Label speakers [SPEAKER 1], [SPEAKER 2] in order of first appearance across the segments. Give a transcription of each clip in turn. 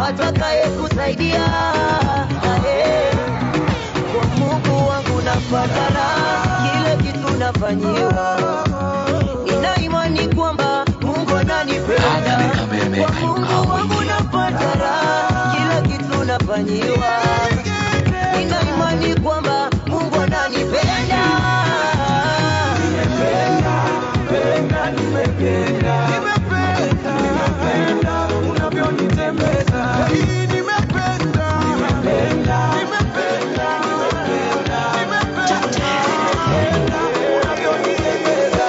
[SPEAKER 1] Atakaye kusaidia. Kwa Mungu wangu napata raha, kila kitu nafanyiwa. Nina imani kwamba Mungu ananipenda. Kwa Mungu wangu napata raha, kila kitu nafanyiwa. Nina imani kwamba Mungu ananipenda.
[SPEAKER 2] Nimependa, penda, nimependa. Nimependa, nimependa unavyonitembeza. Nimependa, nimependa, nimependa, nimependa, nimependa unavyonitembeza.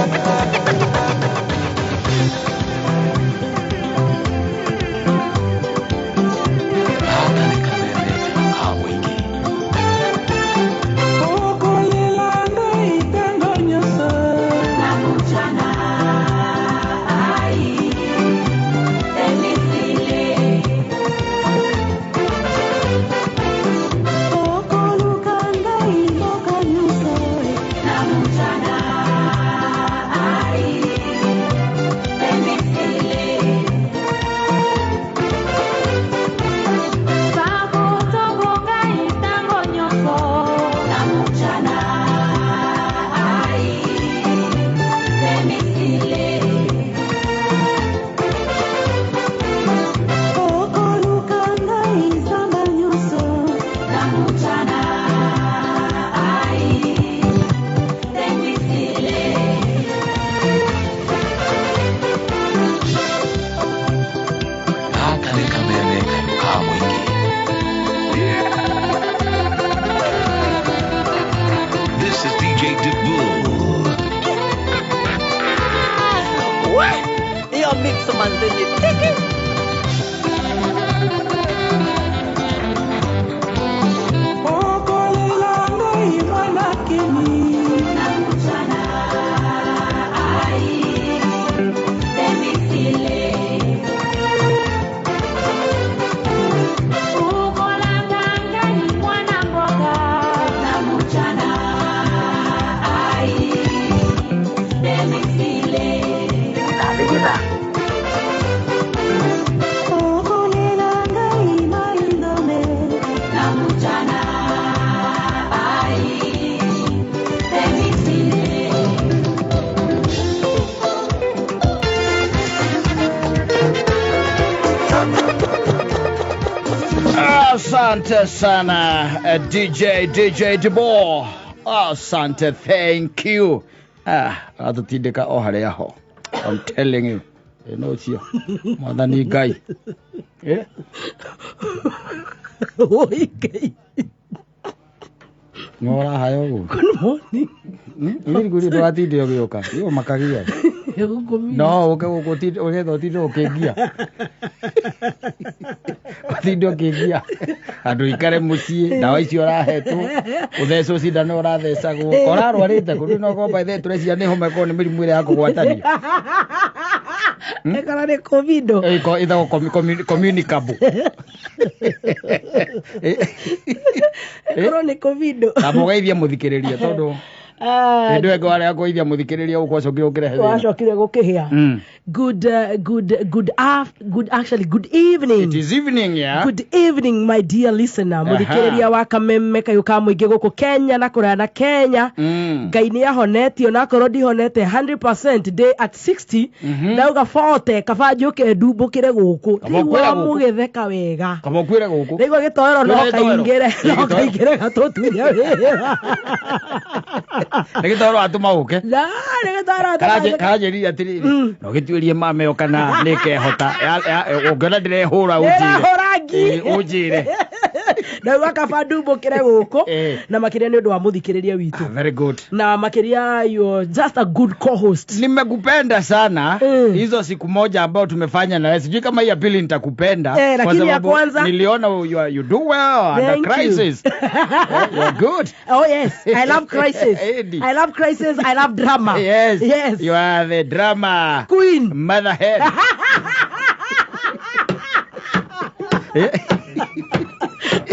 [SPEAKER 3] Asante sana DJ Debo. Asante, thank you. Atutindika o haria ho. I'm telling you. No cio. Mwathani Ngai. Eh?
[SPEAKER 4] Oi Ngai.
[SPEAKER 3] Ngora hayo gu.
[SPEAKER 4] Good morning.
[SPEAKER 3] Ni nguri ndwatinde ũgĩũka. Iyo makagia. No, ũke gũkũ ũgetha ũtinde ũkĩngia. Ũtinde ũkĩngia. Andũ ikare mũciĩ, ndawa icio ũrahetwo, ũthecwo cindano ũrathecagwo. Ũrarwarĩte kũndũ no komba ithe tũrecia nĩ homa ĩkorwo nĩ mĩrimũ ĩrĩa ya kũgwatanio.
[SPEAKER 4] Ĩkorwo nĩ COVID.
[SPEAKER 3] Ĩtagwo communicable.
[SPEAKER 4] Ĩkorwo nĩ COVID.
[SPEAKER 3] Na mũgeithie mũthikĩrĩria tondũ Ndu ego aria kuithia muthikiriria ukwacokire ukirehe thina.
[SPEAKER 4] Wacokire gukihia. Good actually good evening.
[SPEAKER 3] It is evening, yeah.
[SPEAKER 4] Good evening my dear listener. Muthikiriria wa Kameme kayu ka muingi guku Kenya na kuraya na Kenya. Ngai ni ahonetio na akorwo ndihonete 100% day at 60 ndauga 40 kaba njuke ndumbukire guku. Ndigwa mugitheka wega.
[SPEAKER 3] Kaba ukwire guku.
[SPEAKER 4] Ndigwa gitoero no kaingire no kaingire gatutunya wega.
[SPEAKER 3] Nä gä toro atå uke
[SPEAKER 4] na nä gä toro atå
[SPEAKER 3] karanjä rire atä rä rä no gä tuä mameo kana nä kehota å ngä ona ndä rehå ra å njä re
[SPEAKER 4] ndauga kaba ndumbũkĩre gũkũ na makĩria nĩ ũndũ wa mũthikĩrĩria witũ.
[SPEAKER 3] Very good.
[SPEAKER 4] Na makĩria you're just a good co-host.
[SPEAKER 3] Nimekupenda sana hizo siku moja ambao tumefanya na wewe. Sijui kama hii ya pili nitakupenda
[SPEAKER 4] kwa sababu
[SPEAKER 3] niliona you do well under crisis. You're good.
[SPEAKER 4] Oh yes, I love crisis. I love crisis, I love drama.
[SPEAKER 3] Yes.
[SPEAKER 4] Yes.
[SPEAKER 3] You are the drama
[SPEAKER 4] queen.
[SPEAKER 3] Mother head.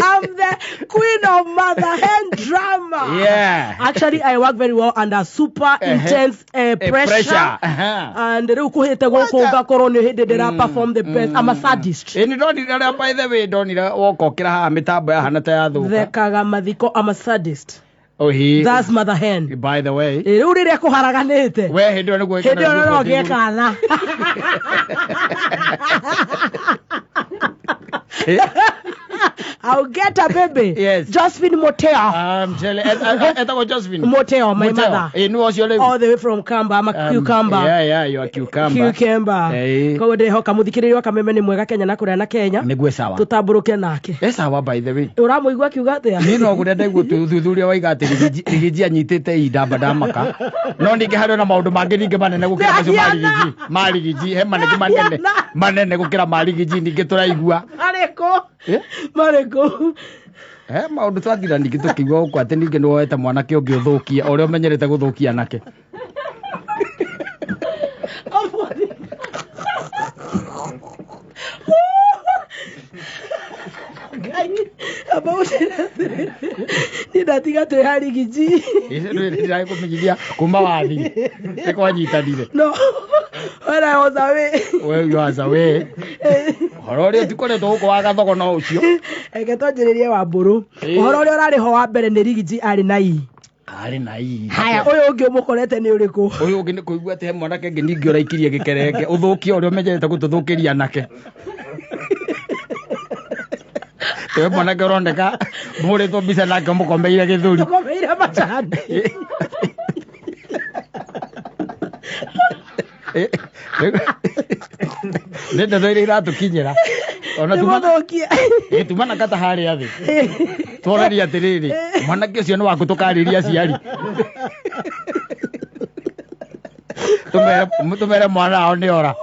[SPEAKER 4] I'm The queen of mother hen drama.
[SPEAKER 3] Yeah.
[SPEAKER 4] Actually, I work very well under super intense pressure. And rĩu kũhĩte gũkũ ngakorwo nĩ hĩndĩ ndĩra perform the best. I'm a sadist.
[SPEAKER 3] Ĩ nĩ ndonire rĩa by the way ndonire woka ũkĩra haha mĩtambo yahana ta yathũka.
[SPEAKER 4] Thekaga mathiko. I'm a sadist.
[SPEAKER 3] Oh, he.
[SPEAKER 4] That's mother hen.
[SPEAKER 3] By the way.
[SPEAKER 4] Rĩu rĩrĩa kũharaganĩte.
[SPEAKER 3] We hĩndĩ ĩyo nĩguo
[SPEAKER 4] Hĩndĩ ĩyo no ngĩe kana. I'll get a baby.
[SPEAKER 3] Yes.
[SPEAKER 4] Josephine Moteo.
[SPEAKER 3] I'm telling etagwo Josephine.
[SPEAKER 4] Moteo, my mother.
[SPEAKER 3] Ĩ nĩ ũcio rĩu.
[SPEAKER 4] All the way from Kamba. I'm a cucumber.
[SPEAKER 3] Yeah, yeah, you are cucumber.
[SPEAKER 4] Cucumber.
[SPEAKER 3] Eh.
[SPEAKER 4] Koguo ndĩrehoka mũthikĩrĩria wa Kameme nĩ mwega Kenya na kũrĩa na Kenya.
[SPEAKER 3] Nĩguo sawa.
[SPEAKER 4] Tũtambũrũke nake.
[SPEAKER 3] Ĩ sawa by the way.
[SPEAKER 4] Ũramũigua akiuga atĩa?
[SPEAKER 3] Niĩ no kũrĩa ndaigua ũthuthuria waiga atĩ Rigiji anyitĩte indamba ndamaka no ningĩ harĩ na maũndũ mangĩ ningĩ manene gũkĩra macio ma Rigiji ma Rigiji he manene manene manene gũkĩra ma Rigiji ningĩ tũraigua
[SPEAKER 4] Marĩkũ?
[SPEAKER 3] Eh?
[SPEAKER 4] Marĩkũ?
[SPEAKER 3] He maũndũ twathira ningĩ tũkĩigua gũkũ atĩ ningĩ nĩwoete mwanake ũngĩ ũthũkie ũrĩa ũmenyerete gũthũkia anake.
[SPEAKER 4] Ngai, amba ũnjĩre atĩrĩrĩ, niĩ ndatiga twĩ ha Rigiji.
[SPEAKER 3] Ndĩrakũmenyithia kuma wathiĩ nĩkwanyitanire.
[SPEAKER 4] No, when I was away.
[SPEAKER 3] We you was away. Ũhoro ũrĩa tũkoretwo gũkũ wa gathogo no ũcio.
[SPEAKER 4] Reke twanjĩrĩrie wa mbũrũ. Ũhoro ũrĩa ũrarĩ ho wa mbere nĩ Rigiji arĩ na ii.
[SPEAKER 3] Arĩ na ii.
[SPEAKER 4] Haya, ũyũ ũngĩ ũmũkorete nĩ ũrĩkũ?
[SPEAKER 3] Ũyũ ũngĩ nĩ kũigua atĩ he mwanake ũngĩ ningĩ ũraikirie gĩkerenge ũthũkie ũrĩa ũmenyerete gũtũthũkĩria anake. We mwanake ũroneka mũhũrĩtwo mbica nake mũkomeire gĩthũri.
[SPEAKER 4] Mũkomeire macani.
[SPEAKER 3] Nĩ ndeto iria iratũkinyĩra. Ona
[SPEAKER 4] Nĩmũthũkie.
[SPEAKER 3] Tuma na kata harĩa thĩ. Tuonanie atĩrĩrĩ, mwanake ũcio nĩ waku tũkarĩria aciari. Tũmere mwana wao nĩ ora.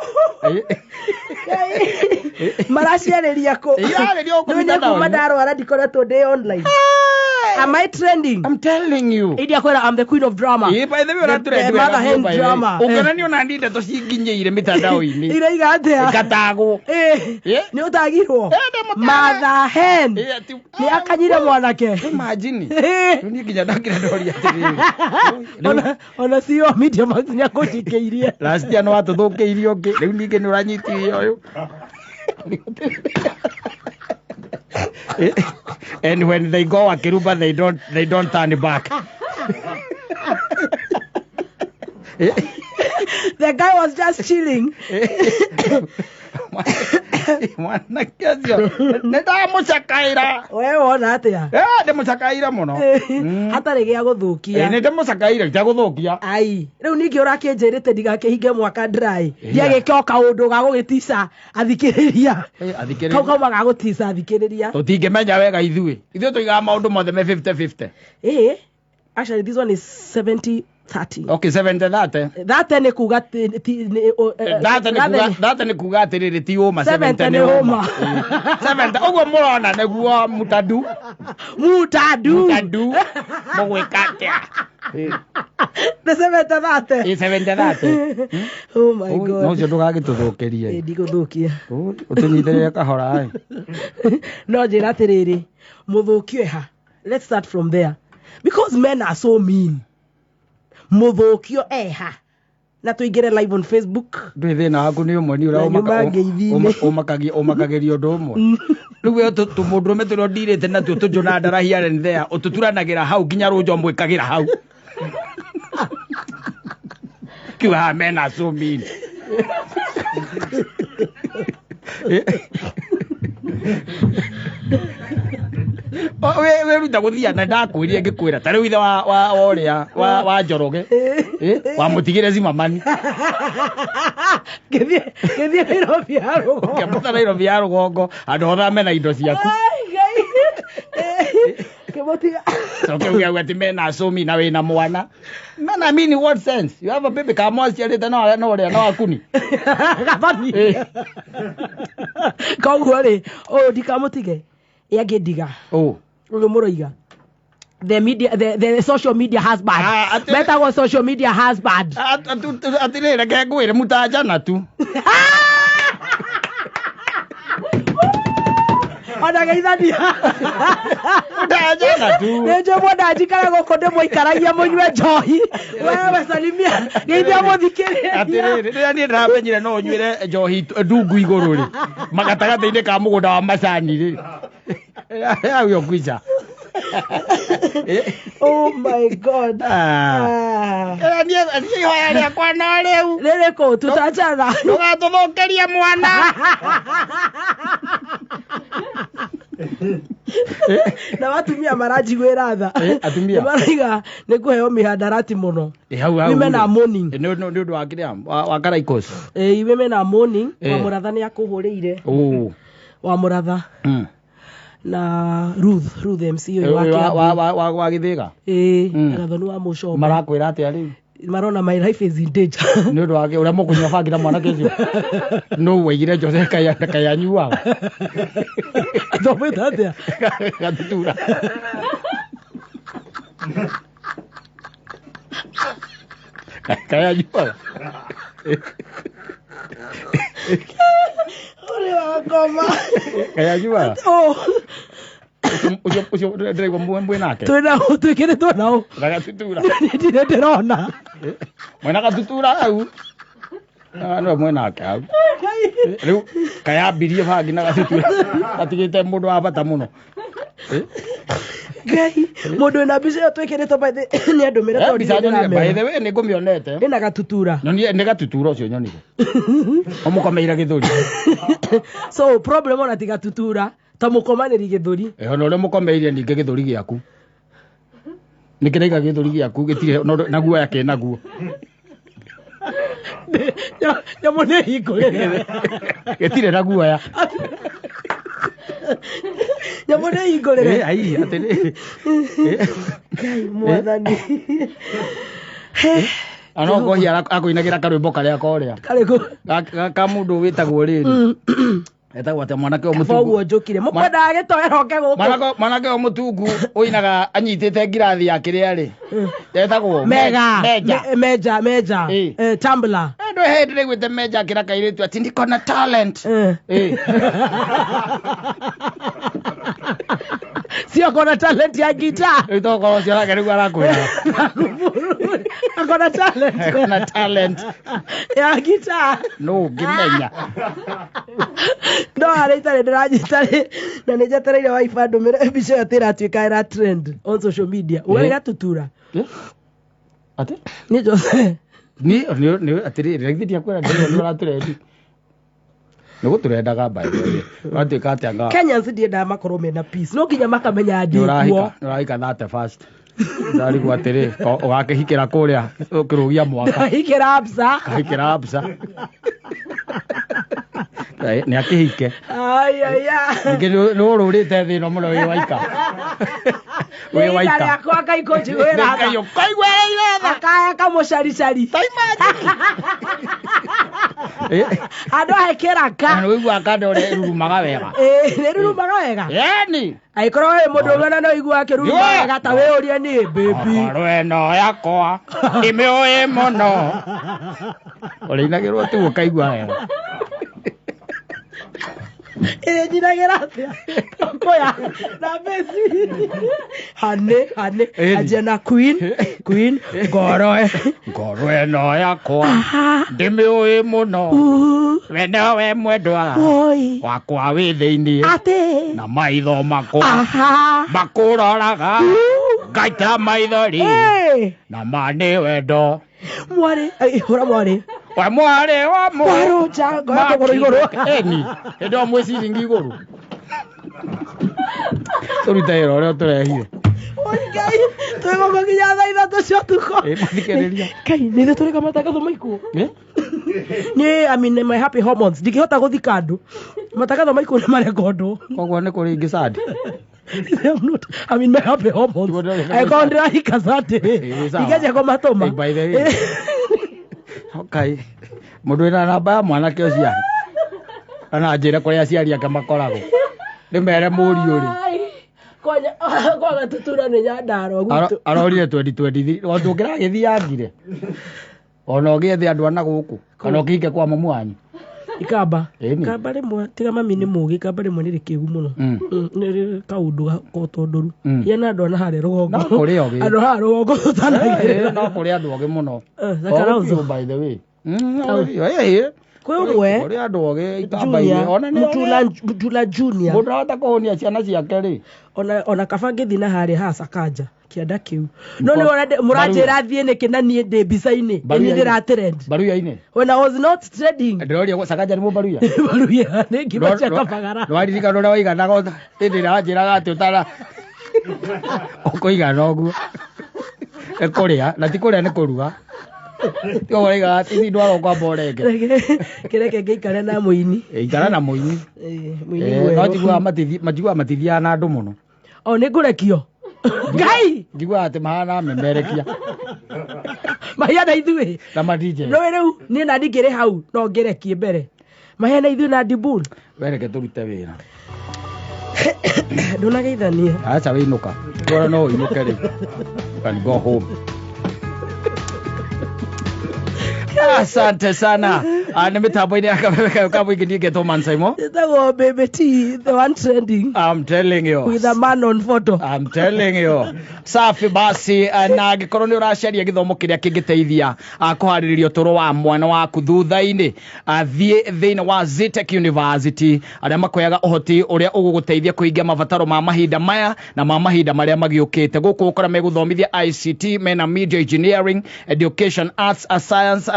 [SPEAKER 4] Maraciarĩria kũ?
[SPEAKER 3] Irarĩria gũkũ
[SPEAKER 4] Nĩ
[SPEAKER 3] mĩtandao-inĩ.
[SPEAKER 4] kuma ndarwara ndikoretwo ndĩ online. Am I trending?
[SPEAKER 3] I'm telling you.
[SPEAKER 4] Idia kwera I'm the queen of drama.
[SPEAKER 3] Ĩ by the way ũratũrendi
[SPEAKER 4] The mother hen drama.
[SPEAKER 3] Ũngĩonania ona ni ndeto cinginyĩire mĩtandao-inĩ.
[SPEAKER 4] Iraiga atĩa?
[SPEAKER 3] Ĩgatagwo.
[SPEAKER 4] Ĩ, nĩ ũtagirwo? Mother hen. Nĩ akanyire mwanake.
[SPEAKER 3] Imagine. Rĩu niĩ nginya ndakĩra ndoria atĩrĩrĩ.
[SPEAKER 4] Ona CEO Media Max nĩ akũnjikĩirie.
[SPEAKER 3] Last year nĩ watũthũkĩirie ũngĩ. Rĩu ningĩ nĩ ũranyitire ũyũ. And when they go Akiruba, they don't turn back.
[SPEAKER 4] The guy was just chilling.
[SPEAKER 3] Mwanake ũcio nĩ ndamũcakaĩra.
[SPEAKER 4] We wona atĩa?
[SPEAKER 3] Ndĩmũcakaĩra mũno.
[SPEAKER 4] Hatarĩ gĩa gũthũkia.
[SPEAKER 3] Nĩ ndĩmũcakaĩra gĩa gũthũkia.
[SPEAKER 4] Ai, rĩu ningĩ ũrakĩnjĩrĩte ndigakĩhinge mwaka dry. Ndiagĩke o kaũndũ ga gũgĩtica athikĩrĩria. Kau kauma ga gũtica athikĩrĩria.
[SPEAKER 3] Tũtingĩmenya wega ithuĩ. Ithuĩ tũigaga maũndũ mothe me 50-50.
[SPEAKER 4] Ĩĩ. Actually this one is 70-30.
[SPEAKER 3] Okay, 70-30.
[SPEAKER 4] 30 nĩ kuga
[SPEAKER 3] 30 nĩ kuga atĩrĩrĩ ti ũma 70 nĩ ũma. 70 ũguo mũrona nĩguo mutadu.
[SPEAKER 4] Mutadu.
[SPEAKER 3] Mutadu. Mũgwĩka atĩa?
[SPEAKER 4] Nĩ 70-30.
[SPEAKER 3] Ĩ 70-30.
[SPEAKER 4] Oh my God.
[SPEAKER 3] No ũcio ndũgagĩtũthũkĩrie.
[SPEAKER 4] Ĩ ndigũthũkia.
[SPEAKER 3] Ũtũnyitĩrĩre kahora ĩ.
[SPEAKER 4] No njĩra atĩrĩrĩ, mũthũkio ha. Let's start from there. Because men are so mean. Mũthũkio eha. Na tũingĩre live on Facebook.
[SPEAKER 3] Ndũĩ thĩna waku nĩ ũmwe nĩ ũrĩa ũmakagĩria ũndũ ũmwe. Rĩu we tũmũndũrũme tũrĩa ũndirĩte natuo tũnjũna ndara here and there ũtũturanagĩra hau nginya rũnjo mwĩkagĩra hau. Kiuga men are so mean. We ruta gũthia na ndakwĩrire ngĩkwĩra ta rĩu ithe wa ũrĩa wa Njoroge wamũtigire Zimamani
[SPEAKER 4] ngĩthiĩ Nairobi ya rũgongo
[SPEAKER 3] ũkĩambata Nairobi ya rũgongo andũ othe mena indo ciaku.
[SPEAKER 4] Kĩmũtiga
[SPEAKER 3] coke uge atĩ mena acomi na wĩna mwana. Mena mean in what sense? You have a baby kamwa aciarĩte no ũrĩa no akuni.
[SPEAKER 4] Gathoni. Koguo rĩ ũyũ ndikamũtige yangĩndiga.
[SPEAKER 3] Oh.
[SPEAKER 4] Ũyũ mũroiga. The media, the social media husband. Metagwo social media husband.
[SPEAKER 3] Atĩrĩrĩ reke ngwĩre mũtanjana tu.
[SPEAKER 4] Ona geithania.
[SPEAKER 3] Ndajana tu.
[SPEAKER 4] Nĩ njũĩ mwandanjikara gũkũ ndĩmũikaragia mũnyue njohi. Wewe salimia. Geithia mũthikĩrĩria.
[SPEAKER 3] Atĩrĩrĩ, rĩrĩa niĩ ndĩramenyire no ũnyuĩre njohi ndungu igũrũ rĩ, magatagatĩ-inĩ ka mũgũnda wa macani rĩ. Hau yo kwica.
[SPEAKER 4] Oh my God.
[SPEAKER 3] Ah. Niĩ ihoya rĩakwa no rĩu.
[SPEAKER 4] Rĩrĩkũ tutachana.
[SPEAKER 3] Ndũgatũthũkĩrie mwana.
[SPEAKER 4] Na watumia maranjiguĩra tha.
[SPEAKER 3] Atumia.
[SPEAKER 4] Maraiga nĩ kũheo mihadarati mũno.
[SPEAKER 3] Hau hau.
[SPEAKER 4] Women are mourning.
[SPEAKER 3] Nĩ ũndũ wa kĩrĩa wa Karaikos.
[SPEAKER 4] Women are mourning. Wa Mũratha nĩ akũhũrĩire.
[SPEAKER 3] Oh.
[SPEAKER 4] Wa Mũratha. Na Ruth MC ũyũ
[SPEAKER 3] wa wa Gĩthĩga.
[SPEAKER 4] Gathoni wa Mũcomba.
[SPEAKER 3] Marakwĩra atĩa rĩu?
[SPEAKER 4] Marona my life is in danger.
[SPEAKER 3] Nĩ ũndũ wa ũrĩa mũkũnyua bangi na mwanake ũcio. Nũ waigire Jose kayanyuaga.
[SPEAKER 4] Thomete atĩa?
[SPEAKER 3] Gatutura. Kayanyuaga.
[SPEAKER 4] Ũrĩ wakoma.
[SPEAKER 3] Kayanyuaga.
[SPEAKER 4] Oh.
[SPEAKER 3] Ũcio ndĩraigua mwĩ nake.
[SPEAKER 4] Twĩna twĩkĩrĩtwo nao.
[SPEAKER 3] Na gatutura.
[SPEAKER 4] Ndirĩ ndĩrona.
[SPEAKER 3] Mwena gatutura hau. No mwena nake hau. Rĩu kayambirie bangi na gatutura. Gatigĩte mũndũ wa bata mũno.
[SPEAKER 4] Ngai, mũndũ wĩna mbica ĩyo twĩkĩrĩtwo by the nĩ andũmĩre tondũ
[SPEAKER 3] Mbica nyonire by the way nĩ ngũmĩonete.
[SPEAKER 4] Ĩna gatutura.
[SPEAKER 3] Nyonire nĩ gatutura ũcio nyonire. Ũmũkomeire gĩthũri.
[SPEAKER 4] So problem ona ti gatutura. Ta mũkomanĩri gĩthũri.
[SPEAKER 3] Ona ũrĩa mũkomeire ningĩ gĩthũri gĩaku. Nĩ kĩraiga gĩthũri gĩaku gĩtirĩ na guoya kĩnaguo.
[SPEAKER 4] Nyamũ nĩ hingũrĩre.
[SPEAKER 3] Gĩtirĩ na guoya.
[SPEAKER 4] Nyamũ nĩ hingũrĩre.
[SPEAKER 3] Ai atĩrĩrĩ.
[SPEAKER 4] Ngai mwathani.
[SPEAKER 3] Ano ngohia akũinagĩra karwĩmbo karĩa korĩa.
[SPEAKER 4] Karĩkũ?
[SPEAKER 3] Ka mũndũ wĩtagwo rĩrĩ. Etagwo atĩa mwanake ũyũ mũtungu.
[SPEAKER 4] Koguo njũkire. Mũkwendaga gĩtoero oke gũkũ.
[SPEAKER 3] Mwanake ũyũ mũtungu ũinaga anyitĩte ngirathi ya kĩrĩa rĩ. Etagwo
[SPEAKER 4] Mega.
[SPEAKER 3] Meja.
[SPEAKER 4] Meja. Tumbler.
[SPEAKER 3] Andũ hĩndĩ ndĩraiguĩte Meja akĩra kairĩtu ati niko na talent.
[SPEAKER 4] Sio kona talent ya guitar.
[SPEAKER 3] Rĩu tokorwo ũcio nake nĩguo arakwĩra.
[SPEAKER 4] Akona talent.
[SPEAKER 3] Akona talent
[SPEAKER 4] ya guitar.
[SPEAKER 3] No ngĩmenya.
[SPEAKER 4] No harĩa itarĩ ndĩranyita na nĩ njetereire waifa ndũmĩre mbica ĩyo tĩratuĩka ĩra trend on social media. Ũrĩ gatutura.
[SPEAKER 3] Atĩ?
[SPEAKER 4] Nĩ Jose.
[SPEAKER 3] Nĩ atĩrĩrĩ githĩ ndiakwĩra nĩ ũratũrendi. Nĩ gũtũrendaga by the way. Ũratuĩka atĩa nga.
[SPEAKER 4] Kenyans ndiendaga makorwo mena peace. No nginya makamenya ndĩkuo.
[SPEAKER 3] Nĩ ũrahika thate first. Ndarigwo atĩrĩ ũgakĩhikĩra kũrĩa ũkĩrũgia mwaka.
[SPEAKER 4] Kahikĩra Absa.
[SPEAKER 3] Kahikĩra Absa. Nĩ akĩhike.
[SPEAKER 4] Ai.
[SPEAKER 3] Ningĩ nĩ ũrũrĩte thĩ ĩno mũno wĩ waika. Wĩ waika.
[SPEAKER 4] Rita rĩakwa Ngai kũnjiguĩra tha.
[SPEAKER 3] Ngai ũkaiguĩrĩire tha.
[SPEAKER 4] Akaya kamũcaricari.
[SPEAKER 3] Ta imagine.
[SPEAKER 4] Andũ ahe kĩraka.
[SPEAKER 3] Na nĩũiguaga kanda ũrĩa ĩrurumaga wega.
[SPEAKER 4] Nĩ ĩrurumaga wega.
[SPEAKER 3] Ĩni.
[SPEAKER 4] Angĩkorwo wĩ mũndũ ũmwe na no ũiguaga akĩruruma wega ta wĩyũrie nĩ baby.
[SPEAKER 3] Ngoro ĩno yakwa ndĩmĩũĩ mũno. Ũrĩinagĩrwo tu ũkaigua wega.
[SPEAKER 4] Ĩrĩnjinagĩra atĩa? Tokoya na besi. Hane anjia na queen ngoro
[SPEAKER 3] Ngoro ĩno yakwa ndĩmĩũĩ mũno. We nowe mwendwa wakwa wĩ thĩinĩ.
[SPEAKER 4] Atĩ.
[SPEAKER 3] Na maitho makwa makũroraga ngaita maithori. Na ma nĩ wendo.
[SPEAKER 4] Mwarĩ, hũra mwarĩ.
[SPEAKER 3] We mwarĩ wa
[SPEAKER 4] Mwarũnja ngoro kũgũrũ igũrũ.
[SPEAKER 3] Ĩni, hĩndĩ ĩyo mwĩ ciringi igũrũ. Tũrute wĩra ũrĩa ũtũrehire.
[SPEAKER 4] Oi Ngai, twĩ gũkũ nginya thaa 3 cia ũtukũ.
[SPEAKER 3] Mathikĩrĩria.
[SPEAKER 4] Ngai, nĩ ithuĩ tũrĩka matangatho ma ikuũ. Nĩ I mean my happy hormones. Ndingĩhota gũthika andũ. Matangatho ma ikuũ nĩ marekondwo.
[SPEAKER 3] Koguo nĩ kũrĩ ingĩ sad.
[SPEAKER 4] I'm not, I mean my happy hormones. Angĩkorwo ndĩrahika Saturday. Ingĩanjia kũmatũma.
[SPEAKER 3] By the way. Okay. Mũndũ wĩna namba ya mwanake ũcio ana njĩre kũrĩa aciari ake makoragwo. Ndĩmere mũriũ rĩ.
[SPEAKER 4] Kwa gatutura nĩ Nyandarua gwitũ.
[SPEAKER 3] Arorire 2023. Wandũ ũngĩragĩthiangire. Ona ũgĩethe andũ ana gũkũ. Kana ũkĩhike kwa mamu wanyu.
[SPEAKER 4] Ikamba.
[SPEAKER 3] Ĩni.
[SPEAKER 4] Ikamba rĩmwe tiga mami nĩ mũgĩ, ikamba rĩmwe nĩ rĩkĩgu mũno. Nĩ rĩ kaũndũ gotondoru. Yana andũ ana harĩa rũgongo.
[SPEAKER 3] No kũrĩ ogĩ.
[SPEAKER 4] Andũ haha rũgongo tũtanagerera.
[SPEAKER 3] No kũrĩ andũ ogĩ mũno.
[SPEAKER 4] Zakarauzo.
[SPEAKER 3] Ogĩ biũ, by the way. Ogĩ biũ, ĩĩ.
[SPEAKER 4] Kwĩ ũmwe
[SPEAKER 3] Kũrĩ andũ ogĩ ikamba-inĩ.
[SPEAKER 4] Junior,
[SPEAKER 3] Ona nĩ ogĩ.
[SPEAKER 4] Mutula Junior.
[SPEAKER 3] Mũndũ ahota kũhũnia ciana ciake rĩ.
[SPEAKER 4] Ona kaba ngĩthiĩ na harĩa ha Sakanja kĩanda kĩu no nĩ wona mũranjĩra thiĩ nĩkĩ na niĩ ndĩ mbica-inĩ
[SPEAKER 3] Baruya-inĩ.
[SPEAKER 4] niĩ ndĩratrend
[SPEAKER 3] Baruya-inĩ.
[SPEAKER 4] When I was not trending.
[SPEAKER 3] Ndĩroria Sakanja nĩ mũbaruya.
[SPEAKER 4] Baruya nĩ ngima cia kabagara.
[SPEAKER 3] Nĩwaririkana ũrĩa waiganaga hĩndĩ ĩrĩa wanjĩraga atĩ ũtara ũkũigana ũguo nĩ kũrĩa na ti kũrĩa nĩ kũruga tiga ũraigaga atĩ ici ndwara ũkwamba ũrenge.
[SPEAKER 4] Kĩreke ngĩikare na mũini.
[SPEAKER 3] Ikara na mũini.
[SPEAKER 4] Mũini
[SPEAKER 3] No
[SPEAKER 4] mwerũ.
[SPEAKER 3] njiguaga matithiaga na andũ mũno.
[SPEAKER 4] O nĩ ngũrekio Ngai.
[SPEAKER 3] Njiguaga atĩ mahana memerekia.
[SPEAKER 4] Mahiana ithuĩ.
[SPEAKER 3] Na ma DJ.
[SPEAKER 4] No rĩu niĩ nani ngĩrĩ hau no ngĩrekie mbere mahiana ithuĩ na Dibul.
[SPEAKER 3] Wereke tũrute wĩra.
[SPEAKER 4] Ndũnageithania.
[SPEAKER 3] Acha wĩinũka twara no ũinũke rĩu. You can go home. Asante sana. Nĩ mĩtambo-inĩ ya Kameme kayo ka mũingĩ niĩ ngetwo Man Saimo.
[SPEAKER 4] Ĩtagwo Baby T, the one trending.
[SPEAKER 3] I'm telling you.
[SPEAKER 4] With a man on photo.
[SPEAKER 3] I'm telling you. Safi basi, na angĩkorwo nĩ ũracaria gĩthomo kĩrĩa kĩngĩteithia kũharĩrĩria ũtũũro wa mwana waku thutha-inĩ, thiĩ thĩinĩ wa Zetech University arĩa makoyaga ũhoti ũrĩa ũgũgũteithia kũhingia mabataro ma mahinda maya na ma mahinda marĩa magĩũkĩte. Gũkũ ũkora megũthomithia ICT, mena media engineering, education, arts, science,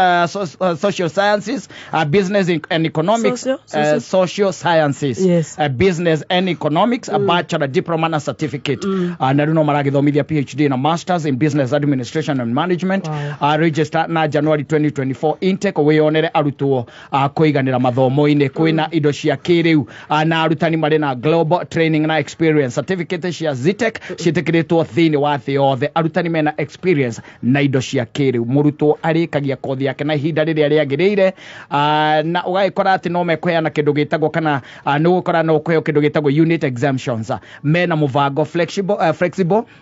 [SPEAKER 3] social sciences, business and economics,
[SPEAKER 4] Social,
[SPEAKER 3] social sciences,
[SPEAKER 4] Yes.
[SPEAKER 3] Business and economics, a bachelor, diploma na certificate. Na rĩu no maragĩthomithia PhD na masters in business administration and management.
[SPEAKER 4] Wow.
[SPEAKER 3] Register na January 2024 intake wĩyonere arutwo kũiganĩra mathomo-inĩ kwĩna indo cia kĩrĩu, na arutani marĩ na global training na experience. Certificate cia Zetech ciĩtĩkĩrĩtwo thĩinĩ wa thĩ yothe. Arutani mena experience na indo cia kĩrĩu. Mũrutwo arĩkagia kothi yake na ihinda rĩrĩa rĩagĩrĩire, na ũgagĩkora atĩ no mekũheana kĩndũ gĩtagwo kana nĩ ũgũkora no ũkũheo kĩndũ gĩtagwo unit exemptions. Mena mũbango flexible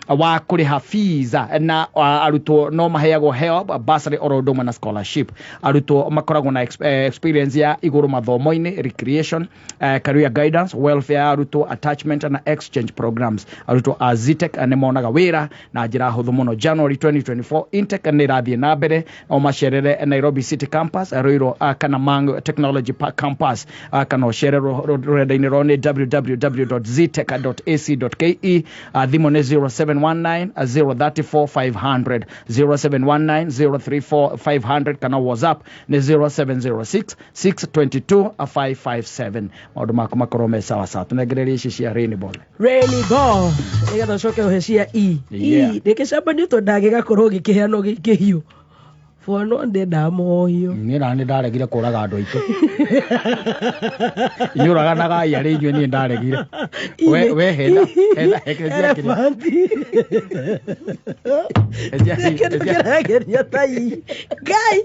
[SPEAKER 3] wa kũrĩha fees, na arutwo no maheagwo HELB, bursary oro ũndũ ũmwe na scholarship. Arutwo makoragwo na experience ya igũrũ mathomo-inĩ, recreation, career guidance, welfare ya arutwo, attachment na exchange programs. Arutwo a Zetech nĩ monaga wĩra na njĩra hũthũ mũno. January 2024 intake nĩ ĩrathiĩ na mbere. No macerere Nairobi City Campus, Ruiru, kana Mango Technology Park Campus, kana ũcere rũrenda-inĩ rwao nĩ www.zetech.ac.ke. Thimũ nĩ 0719 034 500, 0719 034 500, kana WhatsApp nĩ 0706 622 557. Maũndũ maku makorwo me sawa sawa. Tũnengererie ici cia Rainy Ball.
[SPEAKER 4] Rainy Ball nĩgetha ũcoke ũhe cia E.
[SPEAKER 3] Yeah.
[SPEAKER 4] E nĩkĩcambanio tondũ ndangĩgakorwo gĩkĩheanwo gĩkĩhiũ bwana ndendaga mũhohio.
[SPEAKER 3] Niĩ na nĩ ndaregire kũraga andũ aitũ. Inyũraganaga arĩ inyuĩ, niĩ ndaregire. We hena hena hena
[SPEAKER 4] Elephant. Kĩndũ kĩrageria ta i Ngai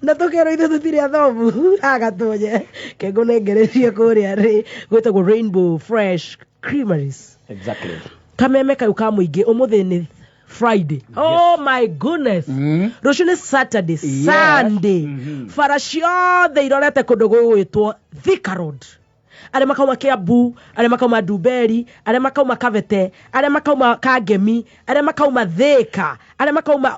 [SPEAKER 4] na tũkerwo ithuĩ tũtirĩ athomu agatũnye kengũnengererie kũrĩa rĩ gwĩtagwo Rainbow Fresh Creameries.
[SPEAKER 3] Exactly.
[SPEAKER 4] Kameme kau ka mũingĩ ũmũthĩ nĩ Friday. Oh my goodness. Rũciũ nĩ Saturday.
[SPEAKER 3] Yes.
[SPEAKER 4] Sunday. Bara ciothe irorete kũndũ gũgwĩtwo Thika Road. Arĩa makauma Kiambu, arĩa makauma Ndumberi, arĩa makauma Kabete, arĩa makauma Kangemi, arĩa makauma Thika, arĩa makauma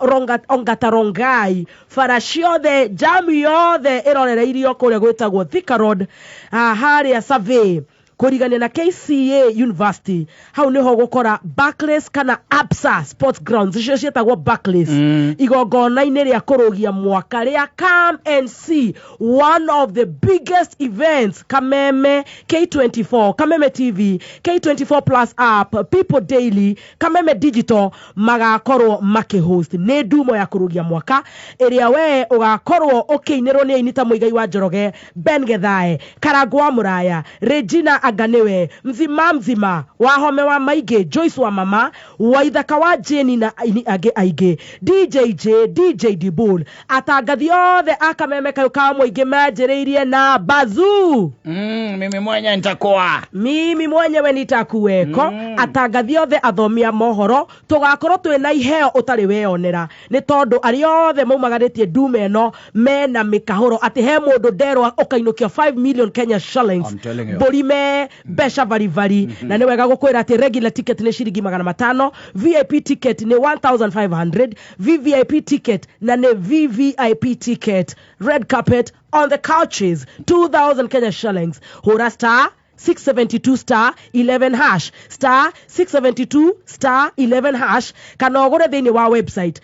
[SPEAKER 4] Ongata Rongai, bara ciothe jamu yothe ĩrorereirio kũrĩa gwĩtagwo Thika Road, harĩa Survey kũrigania na KCA University. Hau nĩho gũkora Barclays kana Absa Sports Grounds icio ciĩtagwo Barclays. Igongona-inĩ rĩa kũrũgia mwaka rĩa Come and See, one of the biggest events. Kameme K24, Kameme TV, K24 Plus app, People Daily, Kameme Digital magakorwo makĩhost. Nĩ ndumo ya kũrũgia mwaka ĩrĩa we ũgakorwo ũkĩinĩrwo nĩ aini ta Mũigai wa Njoroge, Ben Gethae, Karangũ wa Mũraya, Regina Anga nĩwe mzima mzima Wahome wa Maingĩ, Joyce wa mama Waithaka wa Jeni na aini angĩ aingĩ, DJJ, DJ Dibul, atangathi othe a Kameme kayũ ka mũingĩ manjĩrĩirie na bazuu.
[SPEAKER 3] Mimi mwenye nitakuwa.
[SPEAKER 4] Mimi mwenyewe nitakuweko. Atangathi othe, athomi a mohoro, tũgakorwo twĩna iheo ũtarĩ weyonera, nĩ tondũ arĩa othe maumagarĩtie ndume ĩno mena mĩkahũro atĩ he mũndũ nderwo ũkainũkio 5 million Kenya shillings.
[SPEAKER 3] I'm telling you.
[SPEAKER 4] Mbũri me mbeca baribari. Na nĩ wega gũkwĩra atĩ regular ticket nĩ ciringi 500, VIP ticket nĩ 1500, VVIP ticket na nĩ VVIP ticket, red carpet on the couches, 2000 Kenya shillings. Hũra star 672 star 11 hash, star 672 star 11 hash, kana ũgũre thĩinĩ wa website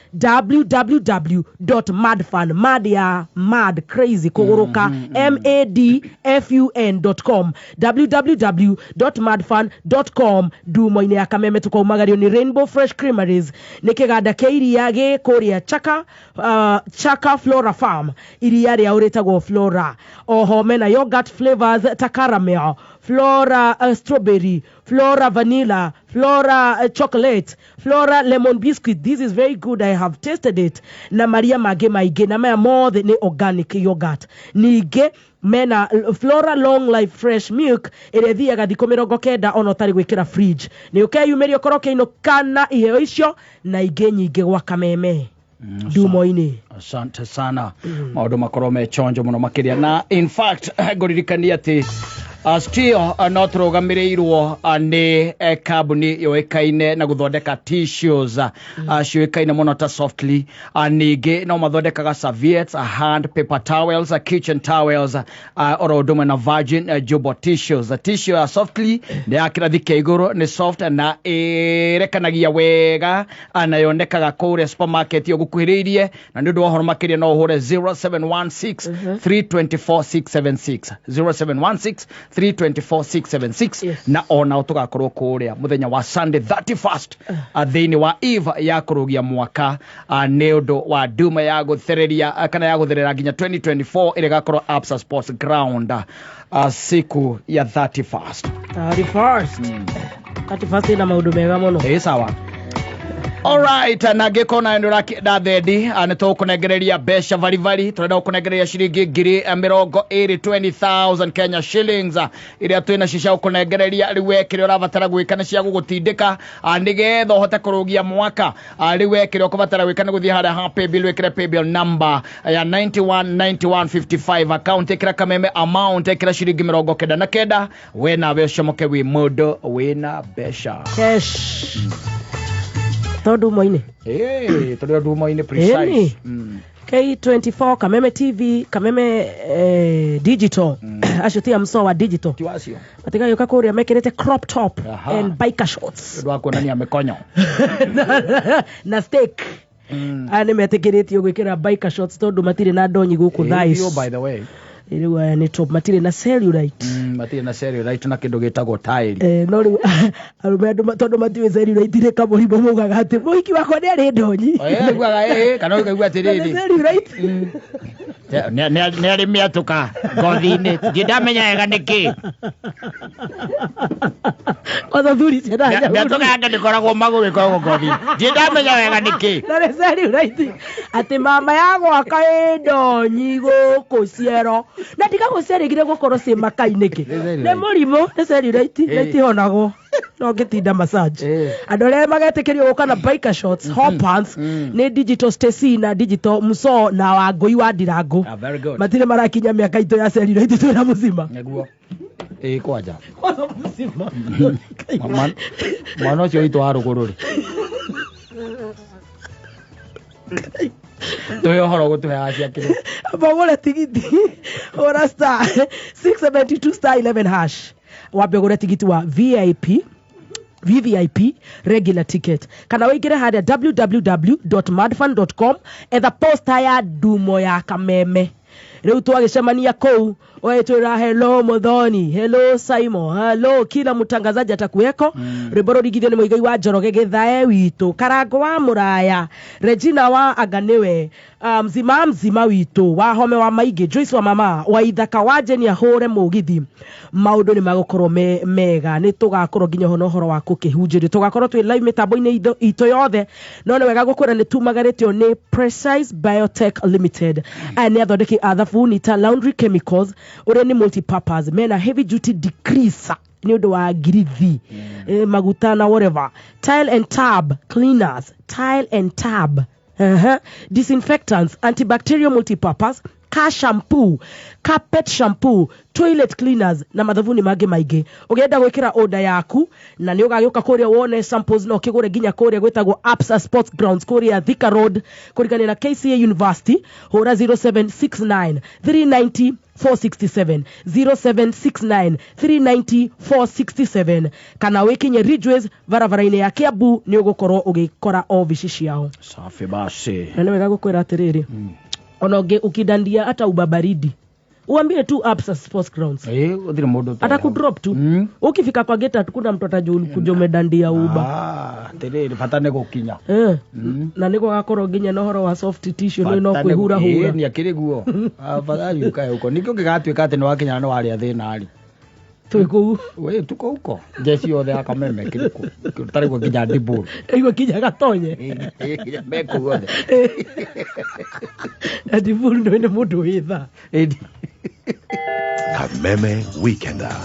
[SPEAKER 4] www.madfun, mad ya mad, crazy, kũgũrũka, madfun.com, www.madfun.com. Ndumo-inĩ ya Kameme tũkaumagario nĩ Rainbow Fresh Creameries, nĩ kĩganda kĩa iria gĩ kũrĩa Chaka, Chaka Flora Farm, iria rĩao rĩtagwo Flora. Oho mena yogurt flavors ta caramel, Flora strawberry, Flora vanilla, Flora chocolate, Flora lemon biscuit. This is very good, I have tasted it, na maria mangĩ maingĩ, na maya mothe nĩ organic yogurt. Ningĩ mena Flora Long Life Fresh Milk ĩrĩa ĩthiaga thikũ 90 ona ũtarĩ gwĩkĩra fridge. Nĩ ũkeyumĩria ũkorwo ũkĩinũka na iheo icio na ingĩ nyingĩ gwa Kameme ndumo-inĩ.
[SPEAKER 3] Asante sana. Maũndũ makorwo me chonjo mũno makĩria, na in fact ngũririkania atĩ still no tũrũgamĩrĩirwo nĩ kambuni yũĩkaine na gũthondeka tissues, ciũĩkaine mũno ta Softly. Ningĩ no mathondekaga serviettes, hand paper towels, kitchen towels, oro ũndũ ũmwe na virgin jumbo tissues. Tissue ya Softly nĩ ya kĩrathi kĩa igũrũ, nĩ soft na ĩrekanagia wega, na yonekaga kũrĩa supermarket ũgũkuhĩrĩirie. Na nĩ ũndũ wa ũhoro makĩria no ũhũre 0716 324 676, 0716 324 676. Na onao tũgakorwo kũrĩa mũthenya wa Sunday 31st, thĩinĩ wa eve ya kũrũgia mwaka, nĩ ũndũ wa nduma ya gũthereria, kana ya gũtherera nginya 2024, ĩrĩa ĩgakorwo Absa Sports Ground, siku ya 31st.
[SPEAKER 4] 31st, 31st ĩna maũndũ mega mũno.
[SPEAKER 3] Ĩ sawa. Alright, na ngĩkorwo nawe nĩ ũrakĩenda thendi, nĩ tũgũkũnengereria mbeca baribari. Tũrenda gũkũnengereria ciringi 20,000, 20,000 Kenya shillings, iria twĩ nacio cia gũkũnengereria. Rĩu we kĩrĩa ũrabatara gwĩka nĩ cia gũgũtindĩka, nĩgetha ũhote kũrũgia mwaka. Rĩu we kĩrĩa ũkũbatara gwĩka nĩ gũthiĩ harĩa ha paybill, wĩkĩre paybill number ya 919155, account ĩkĩra Kameme, amount ĩkĩra ciringi 99. We nawe ũcomoke wĩ mũndũ wĩna mbeca.
[SPEAKER 4] Cash tondũ umo-inĩ.
[SPEAKER 3] Ĩĩ, tũrĩ o ndumo-inĩ precise.
[SPEAKER 4] Ĩni. K24, Kameme TV, Kameme Digital, acio ti amso wa digital.
[SPEAKER 3] Ti wacio.
[SPEAKER 4] Matigagĩũka kũrĩa mekĩrĩte crop top and biker shorts.
[SPEAKER 3] Ũndũ wa kuonania mĩkonyo.
[SPEAKER 4] Na steak. Aya nĩ metĩkĩrĩtio gwĩkĩra biker shorts tondũ matirĩ na ndonyi gũkũ thaa
[SPEAKER 3] Ĩĩ,
[SPEAKER 4] ici.
[SPEAKER 3] biũ, by the way.
[SPEAKER 4] Rĩu aya nĩ top, matirĩ na cellulite.
[SPEAKER 3] Matirĩ na cellulite na kĩndũ gĩtagwo taĩri.
[SPEAKER 4] No rĩu arũme andũ tondũ matiũĩ cellulite nĩ kamũrimũ, maugaga atĩ mũhiki wakwa nĩ arĩ ndonyi.
[SPEAKER 3] Aiguaga ĩĩ, kana ũkaigua
[SPEAKER 4] Na nĩ
[SPEAKER 3] atĩrĩrĩ,
[SPEAKER 4] cellulite.
[SPEAKER 3] Nĩ arĩ mĩatũka ngothi-inĩ, ndindamenya wega nĩkĩ.
[SPEAKER 4] Kwanza thuri ciendaga nyahururu.
[SPEAKER 3] Mĩatũka yake ndĩkoragwo magũrũ, ĩkoragwo ngothi-inĩ, ndindamenya wega nĩkĩ.
[SPEAKER 4] Na nĩ cellulite, atĩ mama ya gwaka ĩ ndonyi gũkũ ciero na ndigagũciarĩgire gũkorwo ciĩ makai nĩkĩ.
[SPEAKER 3] Nĩ cellulite.
[SPEAKER 4] Nĩ mũrimũ, nĩ cellulite na itihonagwo no ngĩtinda massage. Andũ arĩa magetĩkĩrio gũka na biker shorts, hot pants, nĩ Digital Stacy na Digital Muso na Wangũi wa Ndirangũ.
[SPEAKER 3] Ah, very good.
[SPEAKER 4] Matirĩ marakinya mĩaka itũ ya cellulite twĩna mũcima.
[SPEAKER 3] Nĩguo ĩĩ, kwanja.
[SPEAKER 4] Kwanza mũcima.
[SPEAKER 3] Mwana ũcio witũ wa rũgũrũ rĩ, tũhe ũhoro gũtũheaga ciakĩrĩ.
[SPEAKER 4] Amba tigiti, ora star 672 star 11 hash, wambe ũgũre tigiti wa VIP, VVIP, regular ticket, kana wĩingĩre harĩa www.madfun.com, etha poster ya ndumo ya Kameme. Rĩu twagĩcemania kũu Ũgagĩtwĩra hello Muthoni, hello Simon, hello kila mtangazaji atakuweko. Rwĩmbo rũringithio nĩ Mũigai wa Njoroge Gĩthae witũ, Karango wa Mũraya, Regina wa Anganiwe, mzima mzima witũ wa Home wa Maingĩ, Joyce wa mama wa Ithaka wa Jeni ahũre mũgithi. Maũndũ nĩ magũkorwo me mega, nĩ tũgakorwo nginya ho na ũhoro wa kũkĩhunjĩrio, tũgakorwo twĩ live mĩtambo-inĩ itũ yothe. No nĩ wega gũkwĩra nĩ tumagarĩtio nĩ Precise Biotech Limited. Aya nĩ athondeki a thabuni ta laundry chemicals, ũrĩa nĩ multipurpose, mena heavy duty degreaser nĩ ũndũ wa ngirithi, maguta na whatever, tile and tab cleaners, tile and tab disinfectants, antibacterial multipurpose, car shampoo, carpet shampoo, toilet cleaners na mathabuni mangĩ maingĩ. Ũngĩenda gwĩkĩra order yaku na nĩ ũgagĩũka kũrĩa wone samples, no ũkĩgũre nginya kũrĩa gwĩtagwo Absa Sports Grounds kũrĩa Thika Road kũrigania na KCA University. Hũra 0769 390 467, 0769 390 467, kana wĩkinye Ridgeways barabara-inĩ ya Kiambu, nĩ ũgũkorwo ũgĩkora obici ciao.
[SPEAKER 3] Safi basi.
[SPEAKER 4] Na nĩ wega gũkwĩra atĩrĩrĩ, ona ũngĩ ukidandia hata Uber baridi, uambie tu Absa Sports Grounds.
[SPEAKER 3] Gũtirĩ mũndũ ũtoĩ.
[SPEAKER 4] Atakudrop tu. Ukifika kwa gate hakuna mtu atajua ulikuja umedandia Uber.
[SPEAKER 3] Ah, atĩrĩrĩ, bata nĩ gũkinya.
[SPEAKER 4] Na nĩ gũgakorwo nginya na ũhoro wa soft tissue nĩ no
[SPEAKER 3] Bata nĩ-
[SPEAKER 4] kwĩhura hura.
[SPEAKER 3] Nĩ akĩrĩ guo. Afadhali ũkae huko nĩkĩo gĩgatuĩka atĩ nĩ wakinya na nĩ warĩa thĩna rĩ.
[SPEAKER 4] Twĩ kũu.
[SPEAKER 3] We tuko huko jeshi yothe ya Kameme kĩrĩkũ tarĩguo nginya ndibũ.
[SPEAKER 4] Ĩguo kinya gatonye.
[SPEAKER 3] Me kũu othe.
[SPEAKER 4] Ndiburu nĩ mũndũ wĩ tha.
[SPEAKER 3] Ĩĩ.
[SPEAKER 5] Kameme Weekender.